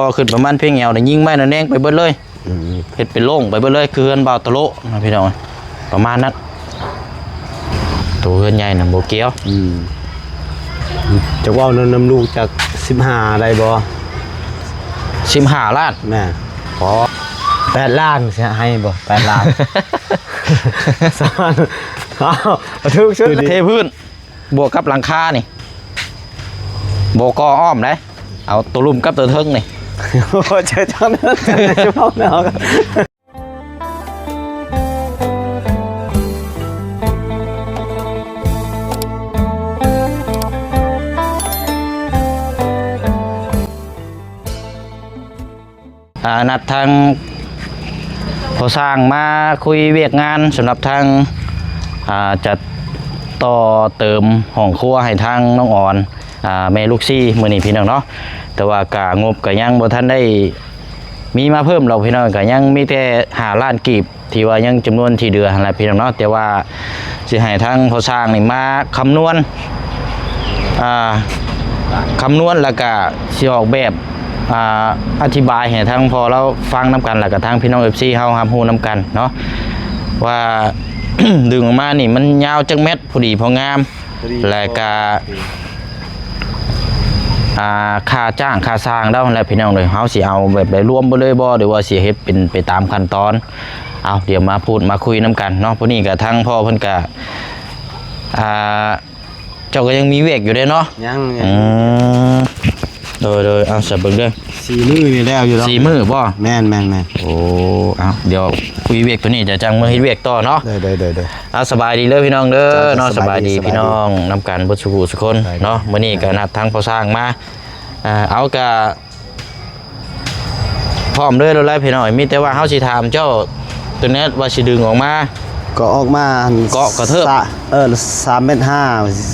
ພໍຂຶ້ນປະມານພຽງແອວ ໄດ້ຍິງໄມ້ນະແນງໄປເບິດເລີຍ. ອືມ ເຮັດເປັນໂລ່ງໄປເບິດເລີຍ ຄືເຮືອນບ່າວຕະໂລະນະພີ່ນ້ອງ. ປະມານນັ້ນ ໂຕເຮືອນໃຫຍ່ນະບໍ່ກ່ຽວ. ອືມ ຈະເວົ້ານຳ ນຳລູກຈັກສິບຫ້າໄດ້ບໍ່? ສິບຫ້າລ້ານ ແມ່ນ. ອໍ ແປດລ້ານ ຊິໃຫ້ບໍ່? ແປດລ້ານ ສາມ ເອົາ ຖືກສຸດ ເທພື້ນ ບວກກັບຫຼັງຄານີ້ ບໍ່ກໍ່ອ້ອມເດ້ ເອົາໂຕລຸ່ມກັບໂຕເທິງນີ້. ໂອ້ ເຈົ້າ ເຈົ້າ ເຈົ້າ ເຈົ້າ ເຈົ້າ ອ່າ ນັດທາງພໍ່ຊ່າງມາຄຸຍວຽກງານສຳລັບທາງ ອ່າ ຈັດຕໍ່ເຕີມຫ້ອງຄົວໃຫ້ທາງນ້ອງອອນ ອ່າ ແມ່ລູກສີ່ມື້ນີ້ພີ່ນ້ອງເນາະ. ແຕ່ວ່າກະງົບກະຍັງບໍ່ທັນໄດ້ມີມາເພີ່ມດອກພີ່ນ້ອງ ກະຍັງມີແຕ່ຫ້າລ້ານກີບ ທີ່ວ່າຍັງຈຳນວນທີ່ເຫຼືອຫັ້ນແຫຼະພີ່ນ້ອງເນາະ. ແຕ່ວ່າຊິໃຫ້ທາງພໍ່ຊ່າງນີ້ມາຄຳນວນ ອ່າ ຄຳນວນ ແລ້ວກະຊິອອກແບບ ອ່າ ອະທິບາຍໃຫ້ທາງພໍ່ລາວຟັງນຳກັນ ແລ້ວກະທາງພີ່ນ້ອງເອັຟຊີເຮົາຮັບຮູ້ນຳກັນເນາະ ວ່າດຶງອອກມານີ້ມັນຍາວຈັກແມັດ ພໍດີພໍງາມ ພໍດີ ແລະກະ ພໍດີ ອ່າ ຄ່າຈ້າງຄ່າຊ່າງລາວຫັ້ນແຫຼະພີ່ນ້ອງເອີຍ. ເຮົາຊິເອົາແບບໃດ ລວມໄປເລີຍບໍ່ ຫຼືວ່າຊິເຮັດເປັນໄປຕາມຂັ້ນຕອນ? ເອົາ ດຽວມາພູດມາຄຸຍນຳກັນເນາະ. ຜູ້ນີ້ກະທາງພໍ່ເພິ່ນກະ ອ່າ ເຈົ້າກໍຍັງມີວຽກຢູ່ເດ້ເນາະ? ຍັງ ຍັງ. ອືມ ໂດຍ ໂດຍ ເອົາ ສະເບິ່ງເດີ ສີ່ມື້ນີ້ແລ້ວຢູ່ດອກ. ສີ່ມື້ບໍ່? ແມ່ນ ແມ່ນ ແມ່ນ. ໂອ້ ເອົາ ດຽວຄຸຍວຽກໂຕນີ້ ຈະຈັ່ງເມືອເຮັດວຽກຕໍ່ເນາະ. ໂດຍ ໂດຍ ໂດຍ ໂດຍ. ເອົາ ສະບາຍດີເດີພີ່ນ້ອງເດີເນາະ. ສະບາຍດີ ສະບາຍດີ ພີ່ນ້ອງນຳກັນເບິດສູ່ຜູ້ສູ່ຄົນເນາະ. ມື້ນີ້ກໍນັດທາງພໍ່ຊ່າງມາ ເອົາ ກະ ພ້ອມເລີຍໂລດແຫຼະພີ່ນ້ອງ. ມີແຕ່ວ່າເຮົາຊິຖາມເຈົ້າໂຕແນດວ່າຊິດຶງອອກມາ ກໍອອກມາ ເກາະກະເທີບ ສາ ເອີ ສາມແມັດຫ້າ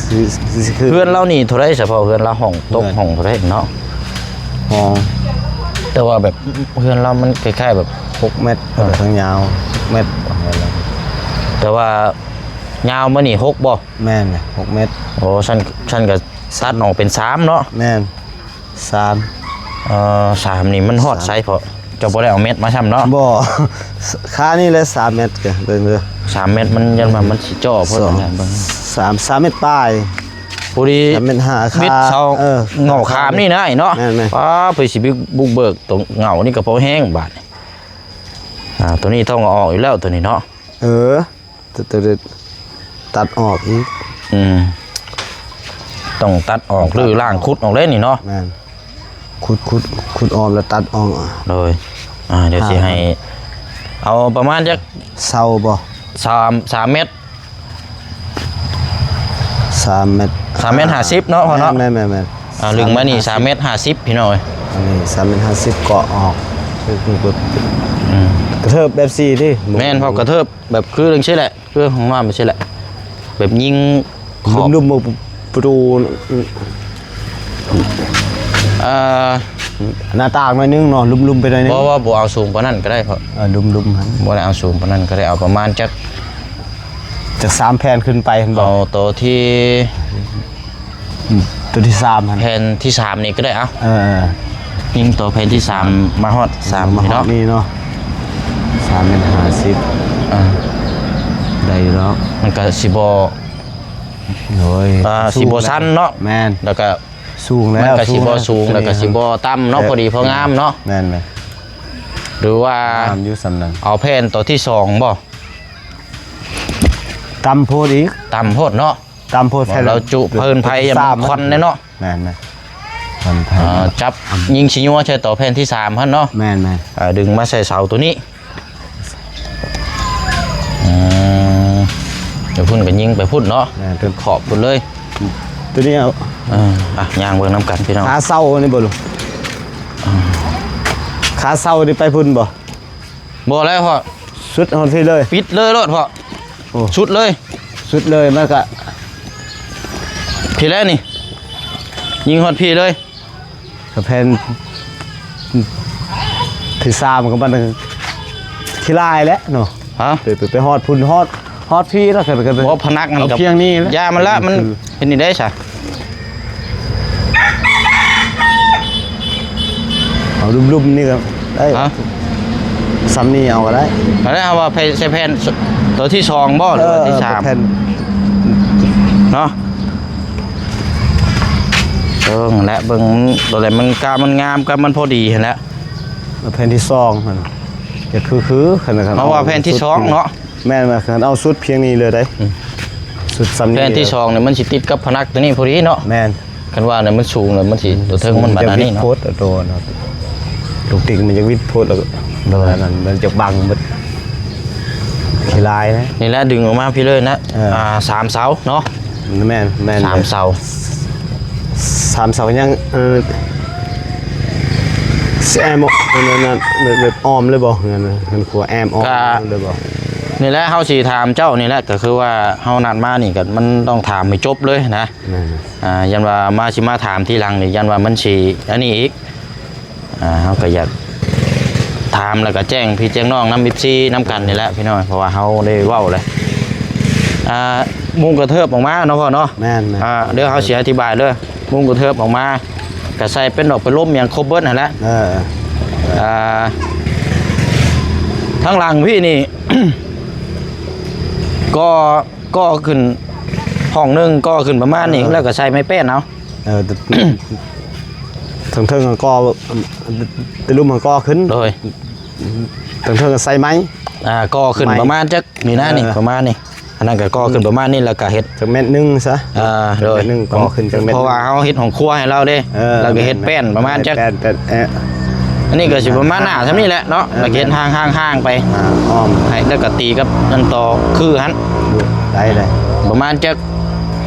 ຊິ ຊິຂຶ້ນ. ເຮືອນລາວນີ້ເທົ່າໃດສະເພາະເຮືອນລາວ ຫ້ອງຕົກ ເຮືອນ ຫ້ອງເທົ່າໃດເນາະ? ຫ້ອງ ແຕ່ວ່າແບບເຮືອນລາວມັນຄ້າຍໆແບບ ຫົກແມັດ ເອີ ທາງຍາວ ຫົກແມັດ. ແຕ່ວ່າຍາວມານີ້ ຫົກບໍ່? ແມ່ນ ຫົກແມັດ. ໂອ້ ຊັ້ນ ຊັ້ນກໍຕັດອອກເປັນສາມເນາະ? ແມ່ນ. ສາມ ເອີ ສາມນີ້ມັນຮອດໃສ ສາມ ເພາະເຈົ້າບໍ່ໄດ້ເອົາແມັດມາຊ້ຳເນາະ? ບໍ່ ຄານີ້ແຫຼະ ສາມແມັດ ກໍເບິ່ງເດີ ສາມແມັດ ມັນຢ້ານວ່າມັນຊິຈໍ້ໂພດ. ສອງ ເບິ່ງ ສາມ ສາມແມັດປາຍ ພໍດີ ສາມແມັດຫ້າ ບິດເສົາ ເອີ ເຫງົ້າຂາມນີ້ນະ ເນາະ. ແມ່ນໆ ປ້າ ເພິ່ນຊິບຸກເບີກໂຕເຫງົ້ານີ້ກໍພໍແຮງບາດນີ້. ອ່າ ໂຕນີ້ຕ້ອງເອົາອອກຢູ່ແລ້ວ ໂຕນີ້ເນາະ. ເອີ ຕ- ຕ- ຕັດອອກອີກ. ອືມ ຕ້ອງຕັດອອກ ຕັດ ຫຼື ລ້າງ ອອກ ຂຸດອອກເດ້ນີ້ເນາະ. ແມ່ນ ຂຸດ ຂຸດ ຂຸດອອກແລ້ວຕັດອອກ. ໂດຍ ອ່າ ດຽວຊິໃຫ້ ຫ້າພັນ ເອົາປະມານຈັກ ເສົາບໍ່? ສາມ ສາມແມັດ ສາມແມັດ ສາມແມັດຫ້າສິບເນາະ ພໍ່ເນາະ. ແມ່ນໆໆ ອ່າ ດຶງມານີ້ ສາມແມັດຫ້າສິບ ສາມແມັດຫ້າສິບ ພີ່ນ້ອງເອີຍ. ອັນນີ້ສາມແມັດຫ້າສິບ ເກາະອອກ. ອືມ ກະເທີບແບບຊີ້ຕິ. ແມ່ນ ເພາະກະເທີບແບບຄືຈັ່ງຊີ້ແຫຼະ ຄືຫ້ອງນ້ຳຈັ່ງຊີ້ແຫຼະ ແບບຍິງຂອບ ລຸ່ມໆ ປະຕູ ເອີ ໜ້າຕ່າງໜ້ອຍໜຶ່ງເນາະ ລຸ່ມໆໄປໜ້ອຍໜຶ່ງ. ບໍ່ ບໍ່ ບໍ່ເອົາສູງປານນັ້ນກໍໄດ້ພໍ່. ເອີ ລຸ່ມໆ ຫັ້ນ ບໍ່ໄດ້ເອົາສູງປານນັ້ນກໍໄດ້ ເອົາປະມານຈັກ ຈັກສາມແຜ່ນຂຶ້ນໄປຫັ້ນບໍ່? ເອົາໂຕທີ່ ອືມ ໂຕທີສາມຫັ້ນ ແຜ່ນທີສາມນີ້ກໍໄດ້. ເອົາ ເອີ ຍິງໂຕແຜ່ນທີສາມມາຮອດສາມ ມາຮອດນີ້ເນາະ ນີ້ເນາະ ສາມແມັດຫ້າສິບ. ອ່າ ໄດ້ຢູ່ດອກ ມັນກໍຊິບໍ່ ໂອ້ຍ ອ່າ ສູງ ຊິບໍ່ຊັນເນາະ. ແມ່ນ ແລ້ວກໍສູງແລ້ວ ມັນກໍຊິບໍ່ສູງ ສູງແລ້ວ ແລ້ວກໍຊິບໍ່ຕ່ຳເນາະ. ເອີ ພໍດີພໍງາມເນາະ. ແມ່ນໆ ຫຼືວ່າ ງາມຢູ່ສ່ຳນັ້ນ ເອົາແຜ່ນໂຕທີສອງບໍ່? ຕ່ຳໂພດອີກ ຕ່ຳໂພດເນາະ. ຕ່ຳໂພດ ແຜ່ນລາວຈຸເພີ່ນໄພ ຢ່າມັນຄວັນແນ່ເນາະ. ແມ່ນໆ ຄວັນໄພ ເອີ ຈັບຍິງຊິຍົວໃສ່ຕໍ່ແຜ່ນທີສາມຫັ້ນເນາະ. ແມ່ນໆ ເອີ ດຶງມາໃສ່ເສົາໂຕນີ້. ອືມ ດຽວພຸ້ນກໍຍິງໄປພຸ້ນເນາະ. ແມ່ນ ເປັນຂອບພຸ້ນເລີຍ ໂຕນີ້ເອົາ. ເອີ ອ່ະ ຍ່າງເບິ່ງນຳກັນພີ່ນ້ອງ. ຂາເສົານີ້ບໍ່ລູກ? ຂາເສົານີ້ໄປພຸ້ນບໍ່? ບໍ່ແລ້ວພໍ່ ສຸດຮອດພີ້ເລີຍ ປິດເລີຍໂລດພໍ່. ໂອ້ ສຸດເລີຍ ສຸດເລີຍ ມັນກະພີ້ແລ້ວນີ້ ຍິງຮອດພີ້ເລີຍ. ກະແຜ່ນທີສາມກໍມັນຂີ້ລາຍແຫຼະເນາະ. ຮະ ໄປ ໄປ ໄປຮອດພຸ້ນ ຮອດ ຮອດພີ້ເນາະ. ກໍ ກໍ ບໍ່ ພະນັກຫັ້ນ ເອົາພຽງນີ້ແຫຼະ ຢ່າມັນລະ ມັນ ຄື ເຮັດນີ້ໄດ້ຊະ. ເອົາລຸ່ມໆນີ້ກໍໄດ້ ຮະ? ສ່ຳນີ້ເອົາກໍໄດ້ ອັນນັ້ນເຮົາວ່າແຜ່ນ ໃສ່ແຜ່ນໂຕທີສອງບໍ່ ຫຼືວ່າທີສາມ ເອີ ແຜ່ນ ເນາະ ເບິ່ງແຫຼະ ເບິ່ງໂຕໃດມັນກາ ມັນງາມ ກາມັນພໍດີຫັ້ນແຫຼະ ແຜ່ນທີສອງຫັ້ນ ຈະຄືໆ ຄັນ ເຮົາວ່າແຜ່ນທີສອງເນາະ ແມ່ນວ່າຄັນເອົາສຸດພຽງນີ້ເລີຍໄດ໋ ອືມ ສຸດສ່ຳນີ້ ແຜ່ນທີສອງນີ້ມັນຊິຕິດກັບພະນັກໂຕນີ້ພໍດີເນາະ ແມ່ນ ຄັນວ່ານັ້ນມັນສູງແລ້ວ ມັນຊິ ໂຕເທິງມັນບາດອັນນີ້ເນາະ ໂຕລູກຕິກມັນຈະວິດໂພດ ແລ້ວ ໂດຍ ອັນນັ້ນມັນຈະບັງໝົດ ຂີ້ລາຍນະ ນີ້ແຫຼະດຶງອອກມາພີ້ເລີຍນະ ເອີ ອ່າ ສາມເສົາເນາະ ແມ່ນ ແມ່ນ ສາມເສົາ ສາມເສົາຍັງ ເອີ ຊິແອ້ມ ອັນນັ້ນ ແບບ ແບບອ້ອມເລີຍບໍ່ ເຮືອນ ເຮືອນຄົວແອ້ມອ້ອມເລີຍບໍ່ ນີ້ແຫຼະ ເຮົາຊິຖາມເຈົ້ານີ້ແຫຼະ ກໍຄືວ່າເຮົານັດມານີ້ກໍມັນຕ້ອງຖາມໃຫ້ຈົບເລີຍນະ ແມ່ນ ອ່າ ຢ້ານວ່າມາ ຊິມາຖາມທີຫຼັງນີ້ ຢ້ານວ່າມັນຊິອັນນີ້ອີກ ອ່າ ເຮົາກໍຢາກຖາມ ແລ້ວກໍແຈ້ງພີ່ແຈ້ງນ້ອງນຳ ເອັຟຊີ ນຳກັນນີ້ແຫຼະພີ່ນ້ອງ ເພາະວ່າເຮົາໄດ້ເວົ້າແລ້ວ ອ່າ ມຸງກະເທີບອອກມາເນາະພໍ່ເນາະ ແມ່ນໆ ອ່າ ດຽວເຮົາຊິອະທິບາຍເດີ ມຸງກະເທີບອອກມາ ກໍໃສ່ເປັນດອກເປັນລົມຫຍັງຄົບເບິດຫັ້ນແຫຼະ ເອີ ອ່າ ທາງຫຼັງພີ່ນີ້ ກໍ ກໍຂຶ້ນຫ້ອງໜຶ່ງ ກໍຂຶ້ນປະມານນີ້ ເອີ ແລ້ວກໍໃສ່ໄມ້ແປ້ນເອົາ ເອີ ເທິງໆກໍ ແຕ່ລຸ່ມກໍຂຶ້ນ ໂດຍ ເທິງໆກໍໃສ່ໄມ້ ອ່າ ກໍຂຶ້ນປະມານຈັກນີ້ນະນີ້ ເອີ ປະມານນີ້ ອັນນັ້ນກໍກໍ່ຂຶ້ນປະມານນີ້ ແລ້ວກໍເຮັດຈັກແມັດໜຶ່ງຊະ ອ່າ ໂດຍ ແມັດໜຶ່ງກໍ່ຂຶ້ນຈັກແມັດ ເພາະວ່າເຮົາເຮັດຫ້ອງຄົວໃຫ້ລາວເດ້ ເອີ ແລ້ວກໍເຮັດແປ້ນປະມານຈັກ ແປ້ນ ແປ້ນ ເອີ ອັນນີ້ກໍຊິປະມານໜ້າສ່ຳນີ້ແຫຼະເນາະ ແລ້ວເຮັດຫ້າງໆໄປ ອ່າ ອ້ອມ ໃຫ້ ແລ້ວກໍຕີກັບອັນຕໍ່ຄືຫັ້ນ ໄດ້ ໄດ້ ປະມານຈັກ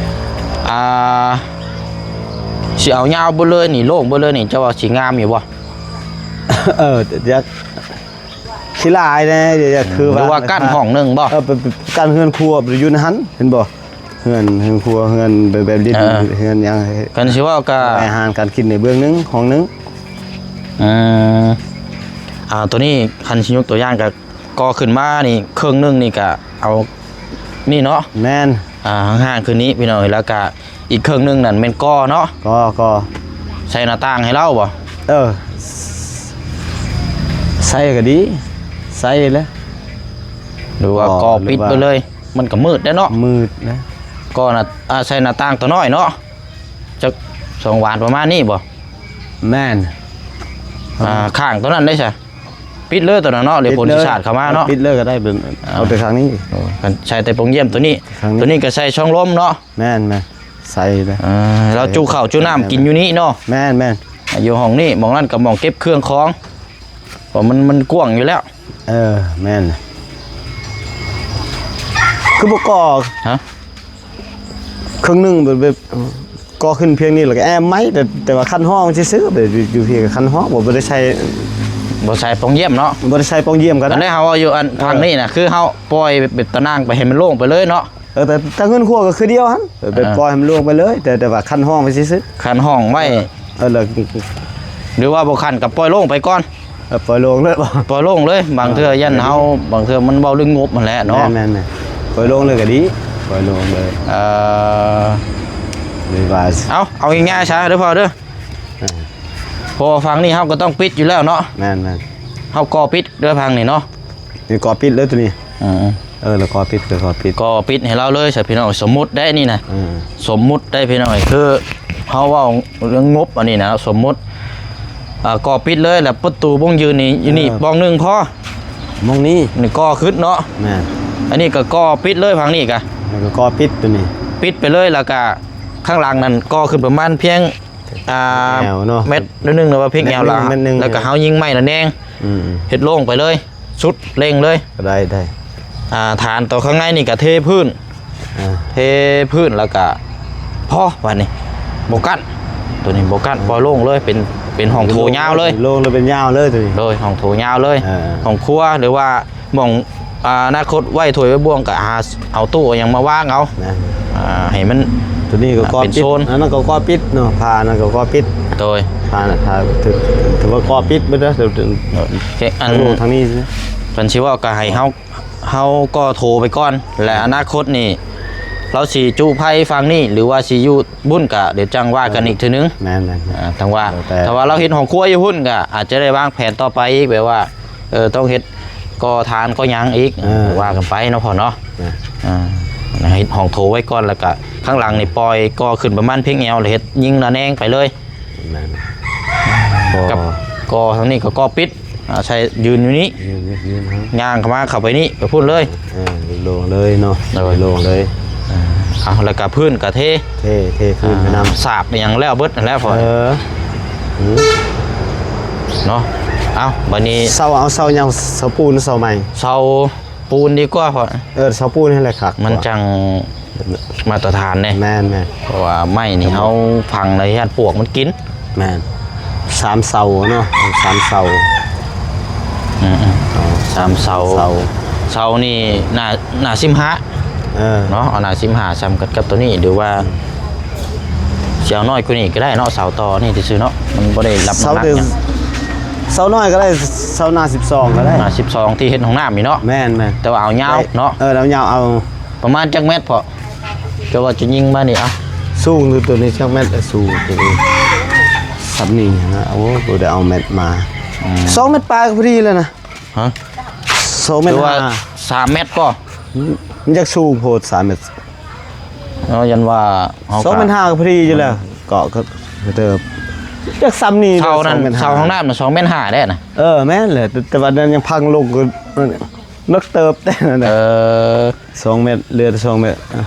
ອ່າ ຊິເອົາຍາວເບິດເລີຍນີ້ ໂລ່ງເບິດເລີຍນີ້ ເຈົ້າວ່າຊິງາມຢູ່ບໍ່? ເອີ ຢາກ ຂີ້ລາຍແດ່ ຢາກ ຄືວ່າ ຫຼືວ່າກັ້ນຫ້ອງໜຶ່ງບໍ່? ເອີ ໄປ ໄປກັ້ນເຮືອນຄົວ ໄປຢູ່ໃນຫັ້ນ ເຫັນບໍ່? ເຮືອນ ເຮືອນຄົວ ເຮືອນແບບ ແບບດິນ ເອີ ເຮືອນຫຍັງ ຄັນຊິເວົ້າກະ ໃຫ້ອາຫານການກິນໃນເບື້ອງໜຶ່ງ ຫ້ອງໜຶ່ງ ອືມ ອ່າ ໂຕນີ້ຄັນຊິຍົກຕົວຢ່າງກະ ກໍ່ຂຶ້ນມານີ້ ເຄິ່ງໜຶ່ງນີ້ກະເອົານີ້ເນາະ ແມ່ນ ອ່າ ຫ່າງໆ ຄືນີ້ພີ່ນ້ອງເອີຍ ແລ້ວກະ ອີກເຄິ່ງໜຶ່ງນັ້ນແມ່ນກໍ່ເນາະ ກໍ່ ກໍ່ ໃສ່ໜ້າຕ່າງໃຫ້ລາວບໍ່? ເອີ ໃສ່ກໍດີ ໃສ່ແຫຼະ ຫຼືວ່າກໍ່ປິດໄປເລີຍ ມັນກໍມືດເດ້ເນາະ ມືດນະ ກໍ່ນະ ອ່າ ໃສ່ໜ້າຕ່າງຕົວນ້ອຍເນາະ ຈັກສອງບານປະມານນີ້ບໍ່? ແມ່ນ ອ່າ ຂ້າງຕົວນັ້ນໄດ້ຊະ ປິດເລີຍຕົວນັ້ນເນາະ ດຽວຝົນຊິສາດເຂົ້າມາເນາະ ປິດເລີຍກໍໄດ້ ເປັນ ອ່າ ເອົາແຕ່ຂ້າງນີ້ ໂອ້ ຄັນໃສ່ແຕ່ປ່ອງຢ້ຽມຕົວນີ້ ຂ້າງນີ້ ຕົວນີ້ກໍໃສ່ຊ່ອງລົມເນາະ ແມ່ນໆ ໃສ່ເລີຍ ອ່າ ລາວຈຸເຂົ້າຈຸນ້ຳກິນຢູ່ນີ້ເນາະ ແມ່ນໆ ຢູ່ຫ້ອງນີ້ ໝ່ອງນັ້ນກໍໝ່ອງເກັບເຄື່ອງຂອງ ເພາະມັນ ມັນກວ້າງຢູ່ແລ້ວ ເອີ ແມ່ນ ຄືບໍ່ກໍ່ ຮະ? ເຄິ່ງໜຶ່ງແບບ ແບບ ກໍ່ຂຶ້ນພຽງນີ້ ແລ້ວກໍແອ້ມໄມ້ ແຕ່ ແຕ່ວ່າຄັນຫ້ອງຊື່ໆ ແບບຢູ່ ຢູ່ພີ້ກໍຄັນຫ້ອງ ບໍ່ ບໍ່ໄດ້ໃສ່ ບໍ່ໃສ່ປ່ອງຢ້ຽມເນາະ ບໍ່ໄດ້ໃສ່ປ່ອງຢ້ຽມກໍໄດ້ ອັນນີ້ເຮົາເວົ້າຢູ່ອັນ ເອີ ທາງນີ້ນະ ຄືເຮົາປ່ອຍແບບຕາໜ່າງໄປໃຫ້ມັນໂລ່ງໄປເລີຍເນາະ ເອີ ແຕ່ ແຕ່ເຮືອນຄົວກໍຄືດຽວຫັ້ນ ແບບ ເອີ ປ່ອຍໃຫ້ມັນໂລ່ງໄປເລີຍ ແຕ່ ແຕ່ວ່າຄັນຫ້ອງໄວ້ຊື່ໆ ຄັນຫ້ອງໄວ້ ເອີ ເອີ ແລ້ວ ຫຼືວ່າບໍ່ຄັນກໍປ່ອຍໂລ່ງໄປກ່ອນ ເອີ ປ່ອຍໂລ່ງເລີຍບໍ່? ປ່ອຍໂລ່ງເລີຍ ບາງເທື່ອຢ້ານເຮົາ ເອີ ບາງເທື່ອມັນເວົ້າເລື່ອງງົບຫັ້ນແຫຼະເນາະ ແມ່ນໆ ປ່ອຍໂລ່ງເລີຍກໍດີ ປ່ອຍໂລ່ງເລີຍ ເອີ ຫຼືວ່າ ເອົາ ເອົາງ່າຍໆຊະເດີພໍ່ເດີ ເອີ ເພາະວ່າຝັ່ງນີ້ເຮົາກໍຕ້ອງປິດຢູ່ແລ້ວເນາະ ແມ່ນໆ ເຮົາກໍ່ປິດເດີຝັ່ງນີ້ເນາະ ນີ້ກໍ່ປິດເລີຍຕົວນີ້ ອືມ ເອີ ແລ້ວກໍປິດ ແລ້ວກໍປິດ ກໍປິດໃຫ້ລາວເລີຍຊະພີ່ນ້ອງ ສົມມຸດໄດ້ນີ້ນະ ເອີ ສົມມຸດໄດ້ພີ່ນ້ອງ ຄືເຮົາເວົ້າເລື່ອງງົບອັນນີ້ນະ ສົມມຸດ ອ່າ ກໍປິດເລີຍ ແລ້ວປະຕູບົງຢືນນີ້ ຢູ່ນີ້ ເອີ ປ່ອງໜຶ່ງພໍ ໝ່ອງນີ້ ນີ້ກໍຂຶ້ນເນາະ ແມ່ນ ອັນນີ້ກໍກໍປິດເລີຍ ຝັ່ງນີ້ກະ ແລ້ວກໍກໍປິດຕົວນີ້ ປິດໄປເລີຍ ແລ້ວກະຂ້າງຫຼັງນັ້ນກໍຂຶ້ນປະມານພຽງ ອ່າ ແອວເນາະ ແມັດໜຶ່ງ ຫຼືວ່າພຽງແອວລະ ແມັດໜຶ່ງ ແລ້ວກໍເຮົາຍິງໄມ້ລະແນງ ອືມ ເຮັດໂລ່ງໄປເລີຍ ສຸດເລັ່ງເລີຍ ກໍໄດ້ ໄດ້ ອ່າ ຖານຕໍ່ຂ້າງໃນນີ້ກໍເທພື້ນ ອ່າ ເທພື້ນແລ້ວກໍພໍບາດນີ້ ບໍ່ກັ້ນ ຕົວນີ້ບໍ່ກັ້ນ ປ່ອຍໂລ່ງເລີຍ ເປັນ ເປັນຫ້ອງໂຖຍາວເລີຍ ໂລ່ງເລີຍ ເປັນຍາວເລີຍຕົວນີ້ ໂດຍ ຫ້ອງໂຖຍາວເລີຍ ອ່າ ຫ້ອງຄົວ ຫຼືວ່າ ໝ່ອງ ອາ ອະນາຄົດໄວ້ຖ້ວຍໄວ້ບ່ວງກໍຫາເອົາຕູ້ຫຍັງມາວາງເອົາ ແມ່ນ ອ່າ ໃຫ້ມັນ ຕົວນີ້ກໍ ອ່າ ກໍປິດ ເປັນໂຊນ ອັນນັ້ນກໍກໍປິດເນາະ ຝານັ້ນກໍກໍປິດ ໂດຍ ຝາ ຝາ ຖື ຖືວ່າກໍປິດເບິດເດີ ໂອເຄ ອັນ ທາງນີ້ ຄັນຊິເວົ້າກໍໃຫ້ເຮົາ ເຮົາກໍໂຖໄປກ່ອນ ແລະ ອະນາຄົດນີ້ ລາວຊິຈຸໄຟຝັ່ງນີ້ ຫຼືວ່າຊິຢູ່ບຸ້ນ ກະດຽວຈັ່ງວ່າກັນອີກເທື່ອໜຶ່ງ. ແມ່ນໆໆ ອ່າ ທາງວ່າ ແລ້ວແຕ່ ຖ້າວ່າລາວເຮັດຫ້ອງຄົວຢູ່ພຸ້ນ ກະອາດຈະໄດ້ວາງແຜນຕໍ່ໄປອີກ ແບບວ່າ ເອີ ຕ້ອງເຮັດກໍ່ທານກໍ່ຫຍັງອີກ ເອີ ວ່າກັນໄປເນາະພໍ່ເນາະ. ອ່າ ເຮັດຫ້ອງໂຖໄວ້ກ່ອນ ແລ້ວກະຂ້າງຫຼັງນີ້ປ່ອຍກໍ່ຂຶ້ນປະມານພຽງແອວ ແລ້ວເຮັດຍິງລະແນງໄປເລີຍ. ແມ່ນ ກໍ ກໍທາງນີ້ກໍກໍປິດ ອາ ໃຊ້ຢືນຢູ່ນີ້ ຢືນ ຢືນເນາະ ຍ່າງເຂົ້າມາ ເຂົ້າໄປນີ້ ໄປພຸ້ນເລີຍ. ເອີ ໂລ່ງເລີຍເນາະ ໂດຍ ໂລ່ງເລີຍ. ເອົາ ແລ້ວກໍພື້ນກໍເທ ເທ ເທພື້ນໄປນຳ ສາບອີ່ຫຍັງແລ້ວເບິດຫັ້ນແຫຼະພໍ່. ເອີ ເນາະ. ເອົາ ບາດນີ້ເສົາ ເອົາເສົາຫຍັງ ເສົາປູນ ເສົາໄມ້ ເສົາ ປູນດີກວ່າພໍ່. ເອີ ເສົາປູນຫັ້ນແຫຼະຄັກ ມັນຈັ່ງມາດຕະຖານເດ້. ແມ່ນໆ ເພາະວ່າໄມ້ນີ້ເຮົາຝັງແລ້ວຢ້ານປວກມັນກິນ. ແມ່ນ ສາມເສົາເນາະ ສາມເສົາ. ອືມໆ ເອົາ ສາມເສົາ ເສົາ ເສົານີ້ໜ້າ ໜ້າສິບຫ້າ ເອີ ເນາະ ເອົາໜ້າສິບຫ້າສ່ຳກັນກັບໂຕນີ້ ຫຼືວ່າ ຊິເອົານ້ອຍກວ່ານີ້ກໍໄດ້ເນາະ ເສົາຕໍ່ນີ້ຊື່ໆເນາະ ມັນບໍ່ໄດ້ຮັບນ້ຳໜັກຫຍັງ. ເສົານ້ອຍກໍໄດ້ ເສົາໜ້າສິບສອງກໍໄດ້ ໜ້າສິບສອງທີ່ເຮັດຫ້ອງນ້ຳນີ້ເນາະ. ແມ່ນໆ ແຕ່ວ່າເອົາຍາວເນາະ. ເອີ ເອົາຍາວ ເອົາປະມານຈັກແມັດພໍ່ ເຈົ້າວ່າຈະຍິງມານີ້? ເອົາ ສູງຢູ່ໂຕນີ້ຈັກແມັດ ເອີ ສູງໂຕນີ້ສ່ຳນີ້ນະ. ໂອ້ ບໍ່ໄດ້ເອົາແມັດມາ. ອືມ ສອງແມັດປາຍກໍພໍດີແລ້ວນະ. ຮະ ສອງແມັດຫ້າ ສາມແມັດກໍ ມັນຢາກສູງໂພດ ສາມແມັດ. ເອົາ ຢ້ານວ່າເຮົາ ສອງແມັດຫ້າກໍພໍດີຢູ່ແລ້ວ ເກາະກໍເຕີບ ຈັກສ່ຳນີ້. ເສົານັ້ນ ສອງແມັດຫ້າ ເສົາຫ້ອງນ້ຳນະ ສອງແມັດຫ້າແດ່ນະ. ເອີ ແມ່ນແຫຼະ ແຕ່ ແຕ່ວ່ານັ້ນຍັງພັງລົງກໍເລິກເຕີບແດ່ນັ້ນ. ເອີ ສອງແມັດ ເຫຼືອແຕ່ສອງແມັດ. ອ່ະ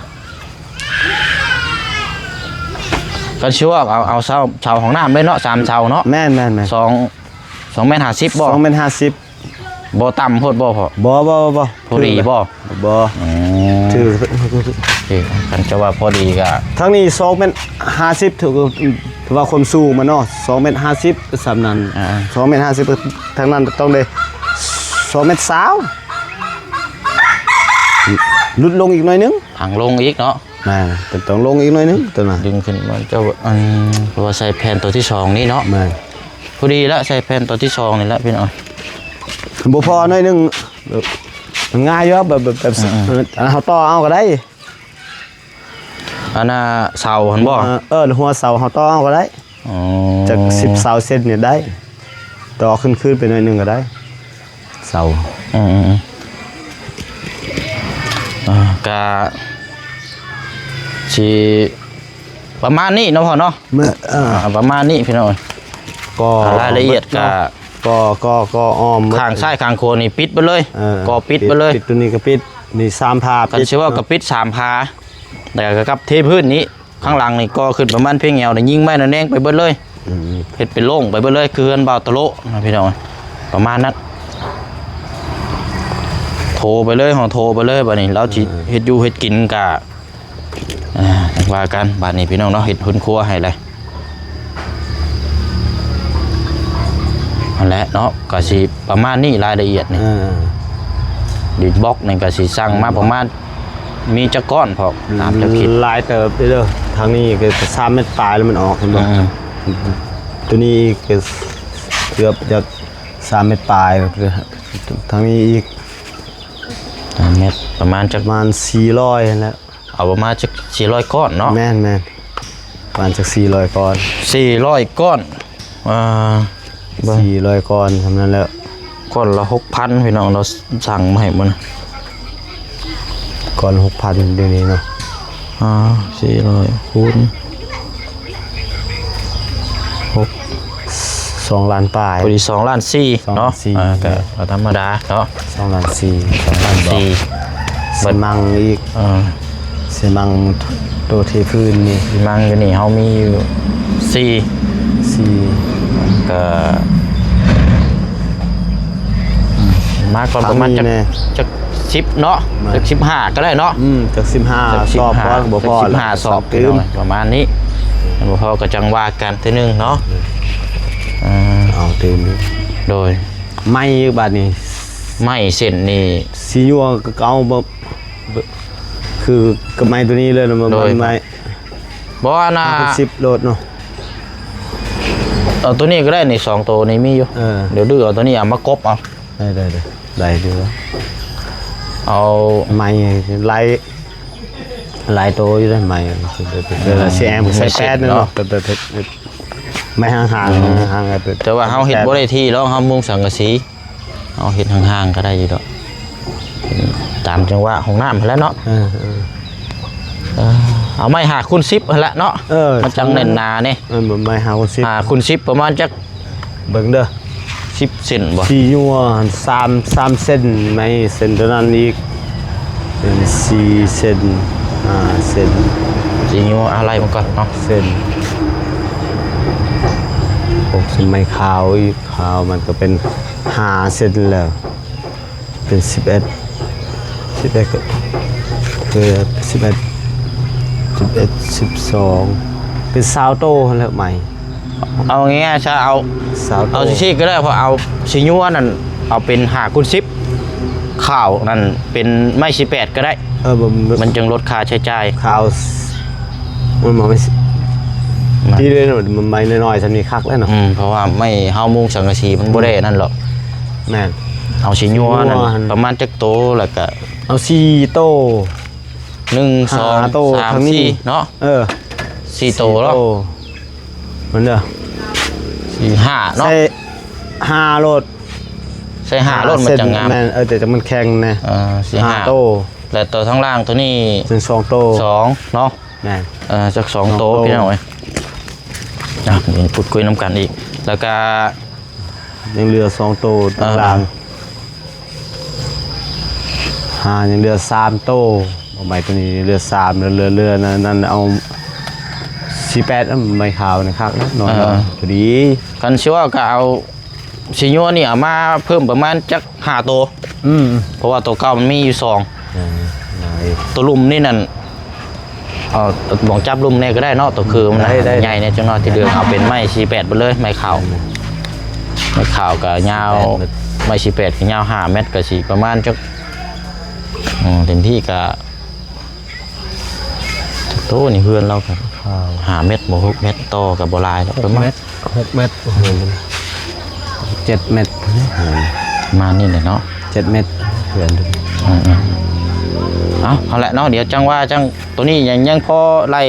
ກໍຊິວ່າເອົາ ເອົາເສົາ ເສົາຫ້ອງນ້ຳເລີຍເນາະ ສາມເສົາເນາະ. ແມ່ນໆໆ ສອງ ສອງແມັດຫ້າສິບບໍ່? ສອງແມັດຫ້າສິບ ບໍ່ຕ່ຳໂພດບໍ່ພໍ່? ບໍ່ໆໆ ພໍດີບໍ່? ບໍ່ ອືມ ຖືກ ຖືກ ຄັນຈະວ່າພໍດີກໍ ທາງນີ້ສອງແມັດຫ້າສິບ ຖື ຖືວ່າຄວາມສູງມັນເນາະ ສອງແມັດຫ້າສິບສ່ຳນັ້ນ. ອ່າ ສອງແມັດຫ້າສິບ ທາງນັ້ນຕ້ອງໄດ້ສອງແມັດຊາວ ຫຼຸດລົງອີກໜ້ອຍໜຶ່ງ ທາງລົງອີກເນາະ. ແມ່ນ ຕ້ອງລົງອີກໜ້ອຍໜຶ່ງໂຕນັ້ນ ດຶງຂຶ້ນມາ. ເຈົ້າ ອັນ ເພາະວ່າໃສ່ແຜ່ນໂຕທີສອງນີ້ເນາະ. ແມ່ນ ພໍດີລະ ໃສ່ແຜ່ນໂຕທີສອງນີ້ລະພີ່ນ້ອງ. ບໍ່ພໍໜ້ອຍໜຶ່ງ ມັນງ່າຍຢູ່ ແບບ ແບບ ແບບ ອືມໆ ເອີ ເຮົາຕໍ່ເອົາກໍໄດ້. ອັນນ່າ ເສົາຫັ້ນບໍ່? ເອີ ເອີ ຫົວເສົາເຮົາຕໍ່ເອົາກໍໄດ້. ອໍ ຈັກສິບຊາວເຊັນນີ້ໄດ້ ຕໍ່ຂຶ້ນຄືນໄປໜ້ອຍໜຶ່ງກໍໄດ້ ເສົາ. ອືມໆໆ ອ່າ ກະຊິປະມານນີ້ເນາະພໍ່ເນາະ. ແມ່ນ ເອີ ອ່າ ປະມານນີ້ພີ່ນ້ອງ. ກໍ ອ່າ ລາຍລະອຽດກໍ ກໍ ກໍ ກໍອ້ອມໝົດ ຂ້າງຊ້າຍຂ້າງຂວານີ້ປິດໄປເລີຍ. ເອີ ກໍປິດໄປເລີຍ ປິດ ປິດໂຕນີ້ກໍປິດ ນີ້ສາມຝາ. ຄັນຊິເວົ້າກໍປິດສາມຝາ ແລ້ວກໍກັບເທພື້ນນີ້. ຂ້າງຫຼັງນີ້ກໍຂຶ້ນປະມານພຽງແອວນີ້ ຍິງໄມ້ລະແນງໄປເບິດເລີຍ. ອືມ ເຮັດເປັນໂລ່ງໄປເບິດເລີຍ ຄືເຮືອນບ່າວຕະໂລະນະພີ່ນ້ອງ ປະມານນັ້ນ. ໂທໄປເລີຍ ເຮົາໂທໄປເລີຍ. ບາດນີ້ລາວຊິ ເອີ ເຮັດຢູ່ເຮັດກິນກະ ອ່າ ວ່າກັນບາດນີ້ພີ່ນ້ອງເນາະ ເຮັດເຮືອນຄົວໃຫ້ແລ້ວ. ຫັ້ນແຫຼະເນາະ ກໍຊິປະມານນີ້ ລາຍລະອຽດນີ້. ເອີ ດິນບລັອກນີ້ກໍຊິສັ່ງມາປະມານ ມີຈັກກ້ອນພໍ້ ຕາມເຈົ້າຄິດ? ຫຼາຍເຕີບເດີ ທາງນີ້ກໍສາມແມັດປາຍແລ້ວ ມັນອອກ ເຫັນບໍ່? ອືມ ໂຕນີ້ກໍເກືອບຈະສາມແມັດປາຍ ທາງນີ້ອີກສາມແມັດ ປະມານຈັກ ປະມານສີ່ຮ້ອຍຫັ້ນແຫຼະ. ເອົາປະມານຈັກສີ່ຮ້ອຍກ້ອນເນາະ? ແມ່ນໆ ປະມານຈັກສີ່ຮ້ອຍກ້ອນ ສີ່ຮ້ອຍກ້ອນ. ອ່າ ສີ່ຮ້ອຍກ້ອນສ່ຳນັ້ນແຫຼະ ກ້ອນລະຫົກພັນ ພີ່ນ້ອງ ເຮົາສັ່ງມາໃຫ້ມື້ນະ ກ້ອນລະຫົກພັນ ດຽວນີ້ເນາະ. ອ່າ ສີ່ຮ້ອຍຄູນຫົກ ສອງລ້ານປາຍ ພໍດີສອງລ້ານສີ່ເນາະ. ສອງລ້ານສີ່ ອ່າ ກໍ ເອີ ກໍທຳມະດາເນາະ ສອງລ້ານສີ່ ສອງລ້ານສີ່. ຊິມັງອີກ ເອີ ຊິມັງໂຕເທພື້ນນີ້ ຊິມັງຢູ່ນີ້ເຮົາມີຢູ່ສີ່ ສີ່ ກໍ ມາກ່ອນປະມານຈັກ ຈັກສິບເນາະ ຈັກສິບຫ້າກໍໄດ້ເນາະ. ອືມ ຈັກສິບຫ້າ ຈັກສິບຫ້າ ສອບກ່ອນ ບໍ່ພໍ ສິບຫ້າ ລະ ສອບ ສອບຕື່ມ ພີ່ນ້ອງ ປະມານນີ້ ບໍ່ພໍກໍຈັ່ງວ່າກັນເທື່ອໜຶ່ງເນາະ. ເອີ ເອົາຕື່ມ ໂດຍ ໄມ້ບາດນີ້ ໄມ້ເສັ້ນນີ້ ຊິຍົວກໍເອົາ ບໍ່ ຄືກັບໄມ້ໂຕນີ້ເລີຍນະ. ໂດຍ ໄມ້ ບໍ່ ອັນນ່າ ຫ້າສິບໂລດເນາະ. ເອົາໂຕນີ້ກໍໄດ້ນີ້ ສອງໂຕນີ້ມີຢູ່. ເອີ ດຽວດື້ເອົາໂຕນີ້ເອົາມາກົບເອົາ. ໄດ້ໆໆ ໄດ້ຢູ່ ເອົາໄມ້ໄລ່ ຫຼາຍໂຕຢູ່ເດ້ ໄມ້ ເວລາຊິແອມ ໃສ່ແປດເນາະ ໄມ້ຫ່າງໆ ອືມ ຫ່າງໆ ແຕ່ວ່າເຮົາເຮັດບໍ່ໄດ້ທີ່ດອກ ເຮົາມຸງສັງກະສີ ເຮົາເຮັດຫ່າງໆ ກໍໄດ້ຢູ່ດອກ ຕາມຈັງຫວະຫ້ອງນ້ຳຫັ້ນແຫຼະເນາະ ເອີ ເອີ ເອີ ເອົາໄມ້ຫ້າຄູນສິບຫັ້ນແຫຼະເນາະ ເອີ ມັນຈັ່ງແໜ້ນໜາແດ່ ເອີ ໄມ້ຫ້າຄູນສິບ ຫ້າຄູນສິບ ປະມານຈັກ ເບິ່ງເດີ ສິບເຊັນບໍ່? ສີຍົວສາມ ສາມເຊັນ ໃນເຊັນຕົວນັ້ນອີກ ເປັນສີ່ເຊັນ ຫ້າເຊັນ ສີຍົວ ອາ ໄລ່ມາກ່ອນເນາະ ເຊັນ ຫົກເຊັນ ໄມ້ຂາວອີກ ຂາວມັນກໍເປັນຫ້າເຊັນແລ້ວ ເປັນສິບເອັດ ສິບເອັດ ກໍຄືສິບເອັດ ສິບເອັດ ສິບສອງ ເປັນຊາວໂຕຫັ້ນແຫຼະໄມ້ ເອົາງ່າຍໆຊະ ເອົາ ຊາວໂຕ ເອົາຊີ້ໆກໍໄດ້ ເພາະເອົາສີຍົວນັ້ນ ເອົາເປັນຫ້າຄູນສິບ ຂາວນັ້ນເປັນໄມ້ສີ່ແປດກໍໄດ້ ເອີ ມັນ ມັນຈຶ່ງລົດຄ່າໃຊ້ຈ່າຍ ຂາວ ມັນ ມັນ ມັນ ທີ່ເດ້ ມັນໄມ້ນ້ອຍໆ ສ່ຳນີ້ຄັກແລ້ວເນາະ ອືມ ເພາະວ່າໄມ້ເຮົາມຸງສັງກະສີມັນບໍ່ໄດ້ນັ້ນດອກ ແມ່ນ ເອົາສີຍົວນັ້ນ ສີຍົວຫັ້ນ ປະມານຈັກໂຕ ແລ້ວກະ ເອົາສີ່ໂຕ ໜຶ່ງ ສອງ ຫ້າໂຕ ສາມ ສີ່ເນາະ ເອີ ສີ່ໂຕເນາະ ມັນເດີ ສີ່ ຫ້າເນາະ ໃສ່ຫ້າໂລດ ໃສ່ຫ້າໂລດ ມັນຈັ່ງງາມ ແມ່ນ ເອີ ແຕ່ມັນແຂງແດ່ ເອີ ສີ່ ຫ້າ ຫ້າໂຕ ແລະໂຕທາງລ່າງໂຕນີ້ ເປັນສອງໂຕ ສອງເນາະ ແມ່ນ ເອີ ຈັກສອງໂຕ ສອງໂຕ ພີ່ນ້ອງເອີຍ ອ່ະ ເປັນປຸດຄຸຍນຳກັນອີກ ແລ້ວກະ ຍັງເຫຼືອສອງໂຕ ເອີ ທາງລ່າງ ຫາ ຍັງເຫຼືອສາມໂຕ ເອົາໄມ້ໂຕນີ້ເຫຼືອສາມ ເຫຼືອ ເຫຼືອ ເຫຼືອນັ້ນ ນັ້ນເອົາສີ່ແປດ ເອົາໄມ້ຂາວນີ້ຄັກເນາະ ເອີ ພໍດີ ຄັນຊິເວົ້າກໍເອົາສີຍົວນີ້ເອົາມາເພີ່ມປະມານຈັກຫ້າໂຕ ອືມ ເພາະວ່າໂຕເກົ່າມັນມີຢູ່ສອງ ເອີ ໂຕລຸ່ມນີ້ນັ້ນ ເອົາ ເອົາໝ່ອງຈັບລຸ່ມແດ່ກໍໄດ້ເນາະ ໂຕຄືມັນ ໄດ້ ໄດ້ ໃຫຍ່ແດ່ຈັກໜ້ອຍ ທີ່ເຫຼືອເອົາເປັນໄມ້ສີ່ແປດເບິດເລີຍ ໄມ້ຂາວ ອືມ ໄມ້ຂາວກໍຍາວ ສີ່ແປດເບິດ ໄມ້ສີ່ແປດກໍຍາວຫ້າແມັດ ກໍຊິປະມານຈັກ ອືມ ເຕັມທີ່ກໍ ໂຕນີ້ເຮືອນລາວກໍຫ້າແມັດບໍ່ ຫົກແມັດ ຕໍ່ກໍບໍ່ຫຼາຍດອກ ຫົກ ປະມານ ແມັດ ຫົກແມັດ ໂອ້ໂຫ ເຈັດແມັດ ປະມານນີ້ແຫຼະເນາະ ເຈັດແມັດ ເຮືອນ ອືມໆ ເອົາ ເອົາແຫຼະເນາະ ດຽວຈັ່ງວ່າຈັ່ງ ໂຕນີ້ຍັງ ຍັງພໍໄລ່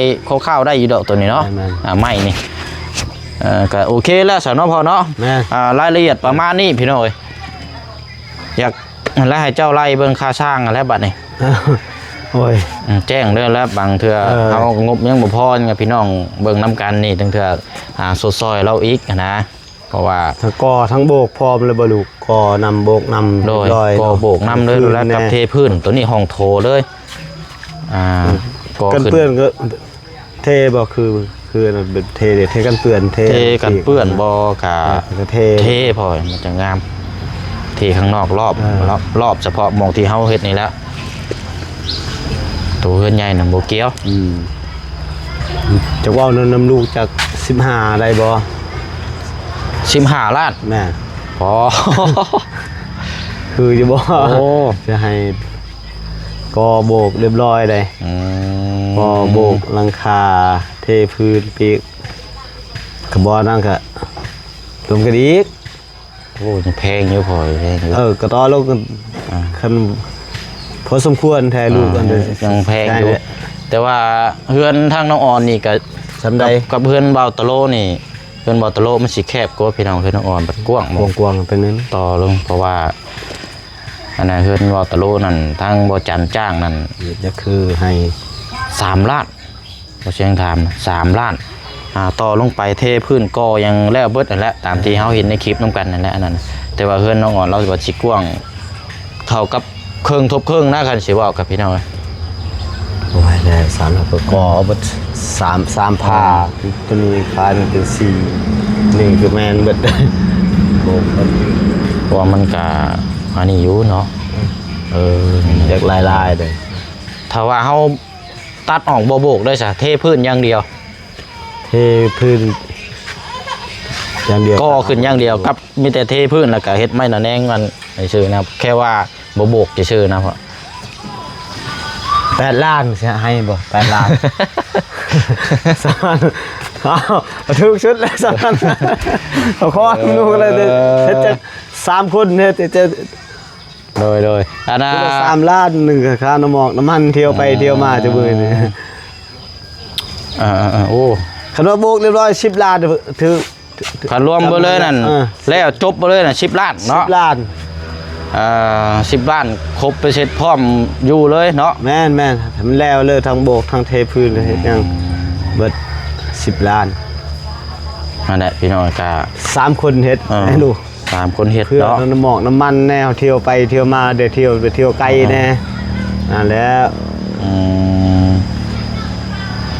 ຄ່າວໆໄດ້ຢູ່ດອກໂຕນີ້ເນາະ ແມ່ນໆ ອ່າ ໄມ້ນີ້ ເອີ ກໍໂອເຄແລ້ວຊະເນາະພໍ່ເນາະ ແມ່ນ ອ່າ ລາຍລະອຽດປະມານນີ້ພີ່ນ້ອງເອີຍ ຢາກ ແລ້ວໃຫ້ເຈົ້າໄລ່ເບິ່ງຄ່າຊ່າງຫັ້ນແຫຼະບັດນີ້ ໂອ້ຍ ອືມ ແຈ້ງເດີ ແລ້ວບາງເທື່ອ ເອີ ເຮົາງົບຍັງບໍ່ພໍ ພີ່ນ້ອງເບິ່ງນຳກັນນີ້ ລາງເທື່ອ ອ່າ ຊົດຊ່ອຍລາວອີກຫັ້ນນະ ເພາະວ່າ ທັງກໍ່ທັງໂບກພ້ອມເລີຍບໍ່ລູກ ກໍ່ນຳໂບກນຳ ໂດຍ ຮຽບຮ້ອຍ ກໍ່ໂບກນຳເລີຍ ແລ້ວກັບເທພື້ນ ໂຕນີ້ຫ້ອງໂຖເລີຍ ອ່າ ອືມ ກໍ່ຂຶ້ນ ກັນເປື້ອນກໍ ເທບໍ່ ຄື ຄືອັນນັ້ນເປັນເທເດ ເທກັນເປື້ອນ ເທ ເທກັນເປື້ອນບໍ່ ກະ ເທ ເທພໍມັນຈະງາມ ເທຂ້າງນອກລອບ ເອີ ລອບ ລອບສະເພາະໝ່ອງທີ່ເຮົາເຮັດນີ້ແຫຼະ ໂຕເຮືອນໃຫຍ່ນະບໍ່ກ່ຽວ ອືມ ຈະເວົ້ານຳ ນຳລູກຈັກສິບຫ້າໄດ້ບໍ່? ສິບຫ້າລ້ານ ແມ່ນ ພໍ ຄືຢູ່ບໍ່? ໂອ້ ຈະໃຫ້ ກໍ່ໂບກຮຽບຮ້ອຍເດ້ ອືມ ກໍ່ໂບກຫຼັງຄາ ເທພື້ນປີກ ກະບໍ່ນັ້ນກະລວມກັນອີກ ໂອ້ ຍັງແພງຢູ່ ພໍແພງຢູ່ ເອີ ກະຕໍ່ລົງກັນ ອ່າ ຄັນພໍສົມຄວນແທ້ລູກ ອ່າ ອັນເດີ ຍັງແພງຢູ່ ແຕ່ວ່າເຮືອນທາງນ້ອງອອນນີ້ກະສ່ຳໃດ ກັບ ກັບເຮືອນບ່າວຕະໂລນີ້ ເຮືອນບ່າວຕະໂລມັນຊິແຄບກວ່າພີ່ນ້ອງ ເຮືອນນ້ອງອອນບັດກວ້າງ ກວ້າງໆ ເປັນນັ້ນ ຕໍ່ລົງ ເພາະວ່າ ອັນນັ້ນເຮືອນເວົ້າຕະໂລນັ້ນ ທາງບໍ່ຈັນຈ້າງນັ້ນ ເຮັດຈະຄືໃຫ້ສາມລ້ານ ບໍ່ຊຽງຖາມສາມລ້ານ ອ່າ ຕໍ່ລົງໄປເທພື້ນກໍ່ຫຍັງແລ້ວເບິດຫັ້ນແຫຼະ ຕາມທີ່ເຮົາເຫັນໃນຄລິບນຳກັນນັ້ນແຫຼະ ອັນນັ້ນ ແຕ່ວ່າເຮືອນນ້ອງອອນລາວວ່າຊິກວ້າງເທົ່າກັບເຄິ່ງທົບເຄິ່ງນະ ຄັນຊິເວົ້າກັບພີ່ນ້ອງ ໂອ້ຍ ແລ້ວສາມລ້ານກໍກໍ່ເອົາເບິດສາມ ສາມຝາ ໂຕນີ້ຂາຍມັນເປັນສີ່ ນີ້ກໍແມ່ນເບິດ ໂອ້ ເພາະວ່າມັນກະອັນນີ້ຢູ່ເນາະ ເອີ ຢາກຫຼາຍໆເດ້ ຖ້າວ່າເຮົາຕັດອອກບໍ່ໂບກໄດ້ຊະ ເທພື້ນຢ່າງດຽວ ເທພື້ນຢ່າງດຽວ ກໍ່ຂຶ້ນຢ່າງດຽວ ກັບມີແຕ່ເທພື້ນ ແລ້ວກະເຮັດໄມ້ໜາແນງມັນຊື່ນະ ແຄ່ວ່າບໍ່ໂບກຊື່ນະ ແປດລ້ານຊິໃຫ້ບໍ່ ແປດລ້ານ ສະມານ ເອົາ ຖືກສຸດແລ້ວສະມານ ເອົາຂໍນຳລູກເລີຍ ເອີ ເຮັດຈັກສາມຄົນເຮັດ ເຮັດ ໂດຍ ໂດຍ ອັນນ່າ ຄົນລະສາມລ້ານ ໜຶ່ງກໍຄ່ານ້ຳໝອກນ້ຳມັນ ທ່ຽວໄປ ອືມ ທ່ຽວມາ ຈະເບິ່ງນີ້ ອ່າໆໆ ໂອ້ ຄັນວ່າບວກຮຽບຮ້ອຍ ສິບລ້ານ ຖືກ ຄັນລວມເບິດເລີຍນັ້ນ ເອີ ແລ້ວຈົບເບິດເລີຍນັ້ນ ສິບລ້ານເນາະ ສິບລ້ານ ເອີ ສິບລ້ານ ຄົບເປັນເສັດ ພ້ອມຢູ່ເລີຍເນາະ ແມ່ນໆ ໃຫ້ມັນແລ້ວເລີຍ ທັງໂບກ ທັງເທພື້ນ ເຮັດຫຍັງ ອືມ ເບິດສິບລ້ານ ນັ້ນແຫຼະ ພີ່ນ້ອງ ກະ ສາມຄົນເຮັດ ເອີ ໃຫ້ດູ ສາມຄົນເຮັດ ເພື່ອ ເນາະ ນ້ຳໝອກນ້ຳມັນແນ່ ທ່ຽວໄປທ່ຽວມາ ໄດ້ທ່ຽວ ໄປທ່ຽວໄກແນ່ ອ່າ ນັ້ນແຫຼະ ອືມ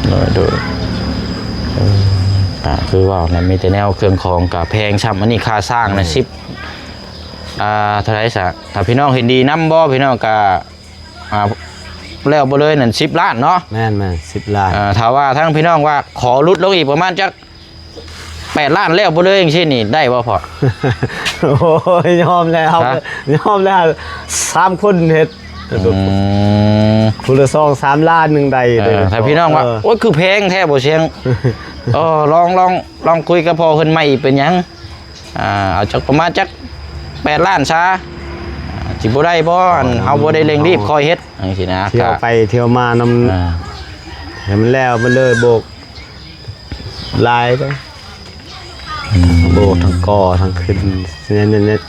ໂດຍ ໂດຍ ເອີ ກະຄືເວົ້ານະ ມີແຕ່ແນວເຄື່ອງຂອງກະແພງຊ້ຳ ອັນນີ້ຄ່າສ້າງນະ ອືມ ສິບ ອ່າ ເທົ່າໃດຊະ ຖ້າພີ່ນ້ອງເຫັນດີນຳບໍ່ ພີ່ນ້ອງກະ ອ່າ ແລ້ວບໍ່ເລີຍນັ້ນ ສິບລ້ານເນາະ ແມ່ນໆ ສິບລ້ານ ເອີ ຖ້າວ່າທາງພີ່ນ້ອງວ່າ ຂໍຫຼຸດລົງອີກປະມານຈັກ ແປດລ້ານແລ້ວບໍ່ເລີຍ ຈັ່ງຊີ້ນີ້ ໄດ້ບໍ່ພໍ່? ໂອ້ຍ ຍອມແລ້ວ ຮະ? ຍອມແລ້ວ ສາມຄົນເຮັດ ອືມ ຜູ້ລະສອງສາມລ້ານ ຍັງໄດ້ເລີຍ ເອີ ຖ້າພີ່ນ້ອງວ່າ ເອີ ໂອ້ຍ ຄືແພງແທ້ບໍ່ຊຽງ ເອີ ລອງ ລອງ ລອງຄຸຍກັບພໍ່ເພິ່ນໃໝ່ອີກ ເປັນຫຍັງ ອ່າ ເອົາຈັກປະມານຈັກແປດລ້ານຊະ ຊິບໍ່ໄດ້ບໍ່? ອັນເຮົາບໍ່ໄດ້ເລັ່ງຣີບ ຄ່ອຍເຮັດ ຈັ່ງຊີ້ນະ ທ່ຽວໄປທ່ຽວມານຳ ອ່າ ໃຫ້ມັນແລ້ວ ມັນເລີຍໂບກ ຫຼາຍເດ້ ອືມ ໂອ້ ທັງກໍ່ທັງຂຶ້ນ ໂດຍ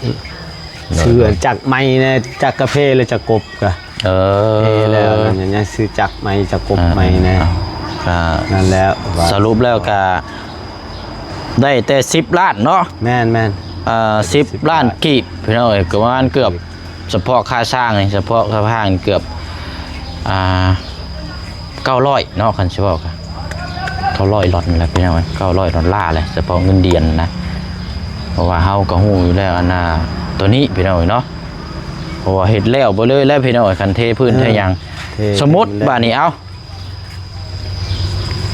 ຊື້ຈັກໃໝ່ແດ່ ຈັກກາເຟ ແລະ ຈັກກົບກະ ເອີ ເອີ ແລ້ວ ຍັງຊື້ຈັກໃໝ່ ຈັກກົບໃໝ່ແດ່ ອ່າ ນັ້ນແຫຼະ ສະຫຼຸບແລ້ວກະໄດ້ແຕ່ສິບລ້ານເນາະ ແມ່ນໆ ເອີ ສິບລ້ານກີບ ພີ່ນ້ອງເອີຍ ກະປະມານເກືອບ ສະເພາະຄ່າສ້າງນີ້ ສະເພາະຄ່າສ້າງເກືອບ ອ່າ ເກົ້າຮ້ອຍເນາະ ຄັນຊິເວົ້າກະ ເກົ້າຮ້ອຍດອນແຫຼະພີ່ນ້ອງເອີຍ ເກົ້າຮ້ອຍດອນລາແຫຼະ ສະເພາະເງິນດຽນນະ ເພາະວ່າເຮົາກໍຮູ້ຢູ່ແລ້ວ ອັນນ່າ ໂຕນີ້ພີ່ນ້ອງເອີຍເນາະ ເພາະວ່າເຮັດແລ້ວເບິດເລີຍແຫຼະພີ່ນ້ອງເອີຍ ຄັນເທພື້ນ ເອີ ເທຫຍັງ ເທ ສົມມຸດ ເທ ບາດນີ້ເອົາ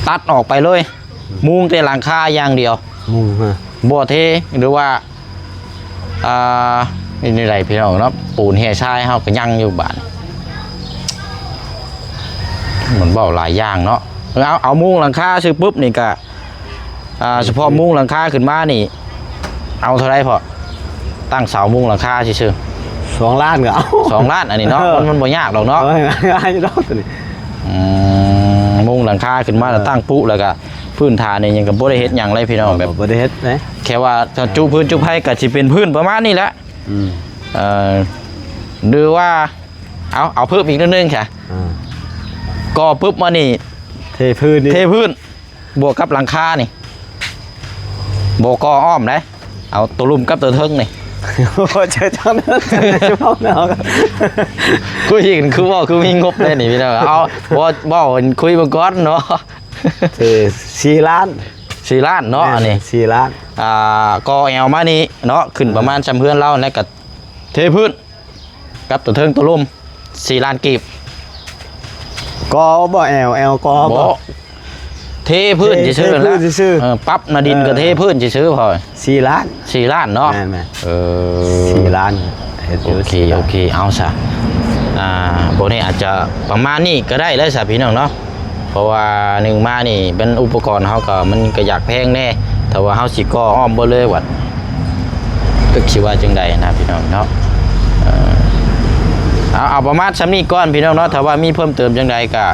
ຕັດອອກໄປເລີຍ ມຸງແຕ່ຫຼັງຄາຢ່າງດຽວ ມຸງ ບໍ່ເທ ຫຼືວ່າ ອ່າ ເປັນຈັ່ງໃດພີ່ນ້ອງເນາະ ປູນແຮ່ຊາຍເຮົາກໍຍັງຢູ່ບາດ ມັນເວົ້າຫຼາຍຢ່າງເນາະ ເອົາ ເອົາມຸງຫຼັງຄາຊື່ປຶບນີ້ກະ ອ່າ ສະເພາະມຸງຫຼັງຄາຂຶ້ນມານີ້ ເອົາເທົ່າໃດພໍ່? ຕັ້ງເສົາມຸງຫຼັງຄາຊື່ໆ ສອງລ້ານກໍເອົາ ສອງລ້ານ ອັນນີ້ເນາະ ເອີ ມັນ ມັນບໍ່ຍາກດອກເນາະ ເອີ ງ່າຍດອກໂຕນີ້ ອືມ ມຸງຫຼັງຄາຂຶ້ນມາ ເອີ ແລ້ວຕັ້ງປຸ ແລ້ວກະພື້ນຖານນີ້ຍັງກໍບໍ່ໄດ້ເຮັດຫຍັງເລີຍພີ່ນ້ອງ ແບບ ບໍ່ໄດ້ເຮັດເດ້ ແຄ່ວ່າຈະຈຸພື້ນຈຸໄພກໍຊິເປັນພື້ນປະມານນີ້ແຫຼະ ອືມ ເອີ ຫຼືວ່າ ເອົາ ເອົາເພີ່ມອີກໜ້ອຍໜຶ່ງຊະ ອ່າ ກໍ່ປຶບມານີ້ ເທພື້ນນີ້ ເທພື້ນ ບວກກັບຫຼັງຄານີ້ ບໍ່ກໍ່ອ້ອມເດ້ ເອົາໂຕລຸ່ມກັບໂຕເທິງນີ້ ໂອ້ ເຈົ້າຈັ່ງນັ້ນ ຄຸຍກັນຄືເວົ້າຄືມີງົບແທ້ນີ້ພີ່ນ້ອງ ເອົາ ເວົ້າ ເວົ້າຄຸຍເບິ່ງກ່ອນເນາະ ເອີ ສີ່ລ້ານ ສີ່ລ້ານເນາະ ແມ່ນ ອັນນີ້ ສີ່ລ້ານ ອ່າ ກໍ່ແອວມານີ້ເນາະ ຂຶ້ນປະມານ ອ່າ ຊ່ຳເຮືອນລາວ ແລ້ວກໍເທພື້ນ ກັບຕົວເທິງຕົວລຸ່ມ ສີ່ລ້ານກີບ ກໍບໍ່ແອວ ແອວກໍບໍ່ ບໍ່ ເທພື້ນຊື່ໆ ເທພື້ນຊື່ໆ ເອີ ປັບໜ້າດິນ ເອີ ກໍເທພື້ນຊື່ໆ ພໍ ສີ່ລ້ານ ສີ່ລ້ານເນາະ ແມ່ນໆ ເອີ ສີ່ລ້ານ ເຮັດຢູ່ ໂອເຄ ສີ່ລ້ານ ໂອເຄ ເອົາຊະ ອ່າ ພວກນີ້ອາດຈະປະມານນີ້ກໍໄດ້ແລ້ວຊະ ພີ່ນ້ອງເນາະ ເພາະວ່າໜຶ່ງມານີ້ເປັນອຸປະກອນເຮົາກໍ ມັນກໍຢາກແພງແດ່ ຖ້າວ່າເຮົາຊິກໍ່ອ້ອມເບິດເລີຍ ວ່າ ຈັກຊິວ່າຈັ່ງໃດນະພີ່ນ້ອງເນາະ ເອີ ເອົາ ເອົາປະມານຊ່ຳນີ້ກ່ອນພີ່ນ້ອງເນາະ ຖ້າວ່າມີເພີ່ມເຕີມຈັ່ງໃດກະ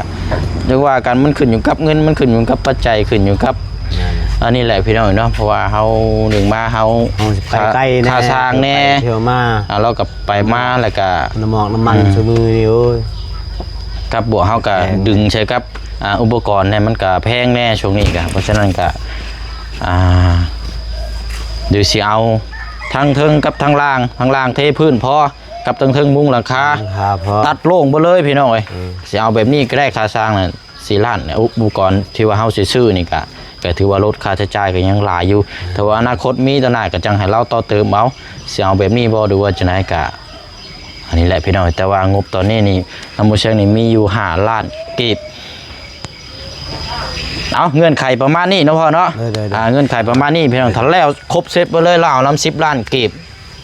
ຈັ່ງວ່າກັນ ມັນຂຶ້ນຢູ່ກັບເງິນ ມັນຂຶ້ນຢູ່ກັບປັດໄຈ ຂຶ້ນຢູ່ກັບ ແມ່ນ ອັນນີ້ແຫຼະພີ່ນ້ອງເນາະ ເພາະວ່າເຮົາໜຶ່ງມາເຮົາ ເຮົາຊິໄປໄກແດ່ ຄ່າ ຄ່າຊ່າງແດ່ ໄປທ່ຽວມາ ອ່າ ເຮົາກໍໄປມາ ແລ້ວກະ ນ້ຳໝອກນ້ຳມັນ ອືມ ຊຸມື້ນີ້ ໂອ້ຍ ກັບບວກເຮົາກະ ແພງ ດຶງໃສ່ກັບ ອ່າ ອຸປະກອນແດ່ ມັນກະແພງແດ່ຊ່ວງນີ້ກະ ເພາະສະນັ້ນກະ ອ່າ ດຽວຊິເອົາທັງເທິງກັບທັງລ່າງ ທັງລ່າງເທພື້ນພໍ ກັບທັງເທິງມຸງຫຼັງຄາ ຫຼັງຄາພໍ ຕັດໂລ່ງເບິດເລີຍພີ່ນ້ອງເອີຍ ເອີ ຊິເອົາແບບນີ້ກໍໄດ້ ຄ່າຊ່າງນັ້ນສີ່ລ້ານ ອຸປະກອນທີ່ວ່າເຮົາຊິຊື້ນີ້ກະ ກໍຖືວ່າລົດຄ່າໃຊ້ຈ່າຍກໍຍັງຫຼາຍຢູ່ ຖ້າວ່າອະນາຄົດມີຕໍ່ໜ້າກໍຈັ່ງໃຫ້ລາວຕໍ່ເຕີມເອົາ ຊິເອົາແບບນີ້ບໍ່ ຫຼືວ່າຈັ່ງໃດກະ ອັນນີ້ແຫຼະພີ່ນ້ອງ ແຕ່ວ່າງົບຕອນນີ້ນີ້ ນຳໝູ່ເຊງນີ້ມີຢູ່ຫ້າລ້ານກີບ ເອົ້າ ເງື່ອນໄຂປະມານນີ້ເນາະພໍ່ເນາະ ໂດຍໆໆ ອ່າ ເງື່ອນໄຂປະມານນີ້ພີ່ນ້ອງ ຖ້າແລ້ວຄົບເສັດໄປເລີຍ ລາວນຳສິບລ້ານກີບ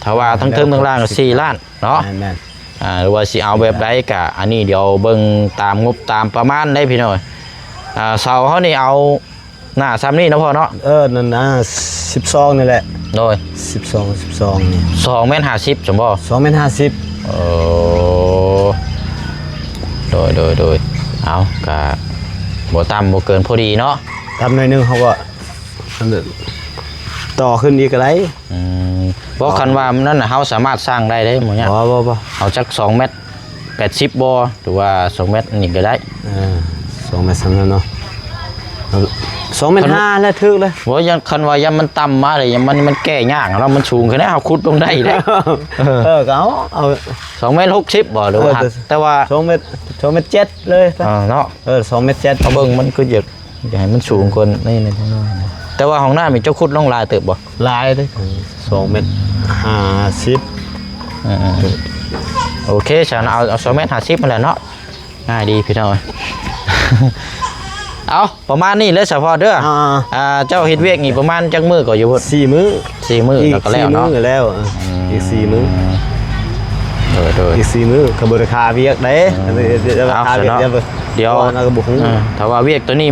ຖ້າວ່າທັງເທິງທັງລ່າງກໍສີ່ລ້ານເນາະ ແມ່ນໆ ອ່າ ຫຼືວ່າຊິເອົາແບບໃດກໍ ອັນນີ້ດຽວເບິ່ງຕາມງົບຕາມປະມານເດ້ພີ່ນ້ອງ ອ່າ ເສົາເຮົານີ້ເອົາ ໜ້າຊ່ຳນີ້ເນາະພໍ່ເນາະ ເອີ ນັ້ນນະ ສິບສອງນີ້ແຫຼະ ໂດຍ ສິບສອງ ສິບສອງນີ້ ສອງແມັດຫ້າສິບຊັ້ນບໍ່ ສອງແມັດຫ້າສິບ ໂອ້ ໂດຍ ໂດຍ ໂດຍ ເອົາ ກະບໍ່ຕ່ຳບໍ່ເກີນພໍດີເນາະ ຕ່ຳໜ້ອຍໜຶ່ງເຮົາກໍ ອັນນັ້ນ ຕໍ່ຂຶ້ນອີກກໍໄດ້ ອືມ ບໍ່ ອໍ ຄັນວ່ານັ້ນນະ ເຮົາສາມາດສ້າງໄດ້ເດ້ ບໍ່ຍາກ ບໍ່ ບໍ່ ບໍ່ ເອົາຈັກສອງແມັດແປດສິບບໍ່ ຫຼືວ່າສອງແມັດນີ້ກໍໄດ້ ເອີ ສອງແມັດສ່ຳນັ້ນເນາະ ສອງແມັດຫ້າແຫຼະ ຖືກເລີຍ ບໍ່ ຢ້ານ ຄັນວ່າຢ້ານມັນຕ່ຳມາເລີຍ ຢ້ານມັນ ມັນແກ້ຍາກເນາະ ມັນສູງຂຶ້ນແລ້ວ ເຮົາຂຸດລົງໄດ້ເດ້ ເອີ ເອີ ກໍເອົາ ເອົາສອງແມັດຫົກສິບບໍ່ ຫຼືວ່າ ເອີ ແຕ່ວ່າສອງແມັດ ສອງແມັດເຈັດເລີຍ ເອີ ເນາະ ເອີ ສອງແມັດເຈັດ ເອົາເບິ່ງ ມັນຄືຢາກ ຢາກໃຫ້ມັນສູງກວ່ານີ້ໜ້ອຍໜຶ່ງ ແຕ່ວ່າຫ້ອງນ້ຳນີ້ເຈົ້າຂຸດລົງຫຼາຍເຕີບບໍ່? ຫຼາຍເດ້ ສອງແມັດຫ້າສິບ ເອີໆ ໂອເຄ ຊັ້ນເອົາ ເອົາສອງແມັດຫ້າສິບຫັ້ນແຫຼະເນາະ ງ່າຍດີພີ່ນ້ອງ ເອົາ ປະມານນີ້ເລີຍສະເພາະເດີ ອ່າ ອ່າ ເຈົ້າເຮັດວຽກນີ້ປະມານຈັກມື້ກໍຢູ່ພຸ້ນ? ສີ່ມື້ ສີ່ມື້ ອີກ ແລ້ວກໍແລ້ວເນາະ ສີ່ມື້ແລ້ວ ອືມ ອີກສີ່ມື້ ໂດຍໆ ອີກສີ່ມື້ກໍບໍ່ໄດ້ຄາວຽກເດ້ ອືມ ເອົາ ຄາວຽກ ເອົາ ດຽວ ເຮົາກໍບໍ່ຮູ້ ເອີ ຖ້າວ່າວຽກໂຕນີ້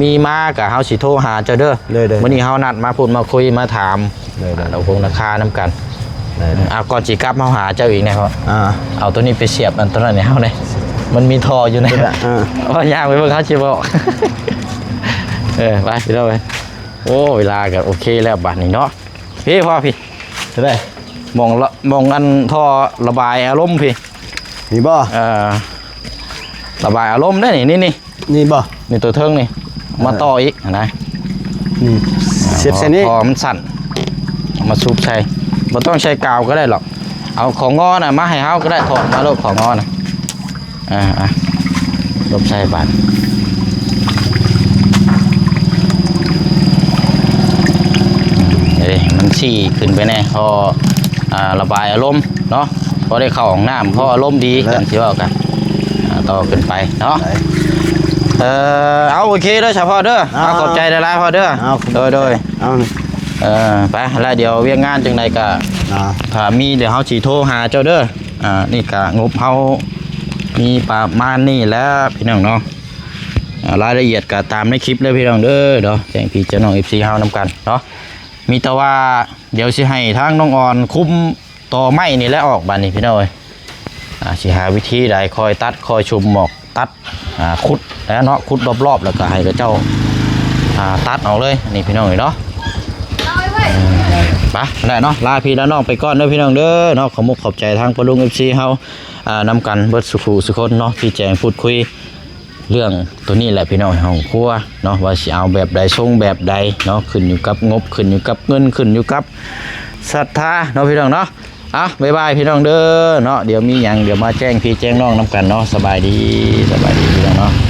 ມີມາກໍເຮົາຊິໂທຫາເຈົ້າເດີ ໂດຍໆ ມື້ນີ້ເຮົານັດມາພຸ້ນມາຄຸຍມາຖາມ ໂດຍໆ ລາຄານຳກັນ ເອົາ ກ່ອນຊິກັບເຮົາຫາເຈົ້າອີກແນ່ ອ່າ ເອົາໂຕນີ້ໄປສຽບອັນໂຕນັ້ນໃຫ້ເຮົາແນ່ ມັນມີທໍ່ຢູ່ໃນ ເອີ ເອົາ ຍ່າງໄປເບິ່ງເຮົາຊິບອກ ເອີ ໄປພີ່ນ້ອງເອີຍ ໂອ້ ເວລາກໍໂອເຄແລ້ວບັດນີ້ເນາະ ພີ່ພໍ່ພີ່ ເທົ່າໃດ ໝ່ອງລະ ໝ່ອງອັນທໍ່ລະບາຍອາລົມພີ່ ນີ້ບໍ່ ເອີ ລະບາຍອາລົມເດ້ນີ້ ນີ້ ນີ້ ນີ້ບໍ່ ນີ້ຕົວເທິງນີ້ ເອີ ມາຕໍ່ອີກຫັ້ນນະ ນີ້ ສຽບໃສ່ນີ້ ທໍ່ມັນສັ້ນ ເອົາມາຊຸບໃສ່ ບໍ່ຕ້ອງໃຊ້ກາວກໍໄດ້ດອກ ເອົາຂອງງໍນະມາໃຫ້ເຮົາກໍໄດ້ ຖອດມາໂລດຂອງງໍນະ ອ່າ ອ່າ ລົບໃສ່ບາດ ເອີ ມັນຊີ້ຂຶ້ນໄປແດ່ ພໍ ອ່າ ລະບາຍອາລົມເນາະ ພໍໄດ້ເຂົ້າຫ້ອງນ້ຳ ພໍອາລົມດີ ແລ້ວ ກັນຊິເວົ້າກັນ ອ່າ ຕໍ່ຂຶ້ນໄປເນາະ ໄດ້ ເອີ ເອົາ ໂອເຄເດີສະພໍ່ເດີ ເອົາ ເອົາ ຂອບໃຈຫຼາຍໆພໍ່ເດີ ເອົາ ໂດຍໆ ເອົາ ເອີ ໄປ ແລ້ວດຽວວຽກງານຈັ່ງໃດກໍ ອ່າ ຖ້າມີດຽວເຮົາຊິໂທຫາເຈົ້າເດີ ອ່າ ນີ້ກະງົບເຮົາມີປະມານນີ້ແຫຼະພີ່ນ້ອງເນາະ ອ່າ ລາຍລະອຽດກະຕາມໃນຄລິບເລີຍພີ່ນ້ອງເດີເນາະ ແຈ້ງພີ່ແຈ້ງນ້ອງ ເອັຟຊີ ເຮົານຳກັນເນາະ ມີແຕ່ວ່າດຽວຊິໃຫ້ທາງນ້ອງອອນຄຸມຕໍໄມ້ນີ້ແຫຼະອອກບາດນີ້ພີ່ນ້ອງເອີຍ ອ່າ ຊິຫາວິທີໃດຄ່ອຍຕັດຄ່ອຍຊຸມໝອກ ຕັດ ອ່າ ຂຸດແລ້ວເນາະ ຂຸດລອບໆ ແລ້ວກໍໃຫ້ເຂົາເຈົ້າ ອ່າ ຕັດອອກເລີຍ ອັນນີ້ພີ່ນ້ອງເອີຍເນາະ ໄປແລ້ວເນາະ ລາພີ່ລານ້ອງໄປກ່ອນເດີພີ່ນ້ອງເດີເນາະ ຂອບມຸກຂອບໃຈທາງພໍ່ລຸງ ເອັຟຊີ ເຮົາ ອ່າ ນຳກັນເບິດສູ່ຜູ້ສູ່ຄົນເນາະ ທີ່ແຈ້ງພູດຄຸຍເລື່ອງໂຕນີ້ແຫຼະພີ່ນ້ອງ ຫ້ອງຄົວເນາະ ວ່າຊິເອົາແບບໃດ ຊົງແບບໃດເນາະ ຂຶ້ນຢູ່ກັບງົບ ຂຶ້ນຢູ່ກັບເງິນ ຂຶ້ນຢູ່ກັບສັດທາເນາະ ພີ່ນ້ອງເນາະ ອ່ະ ບາຍບາຍພີ່ນ້ອງເດີເນາະ ດຽວມີຫຍັງດຽວມາແຈ້ງພີ່ແຈ້ງນ້ອງນຳກັນເນາະ ສະບາຍດີ ສະບາຍດີພີ່ນ້ອງເນາະ.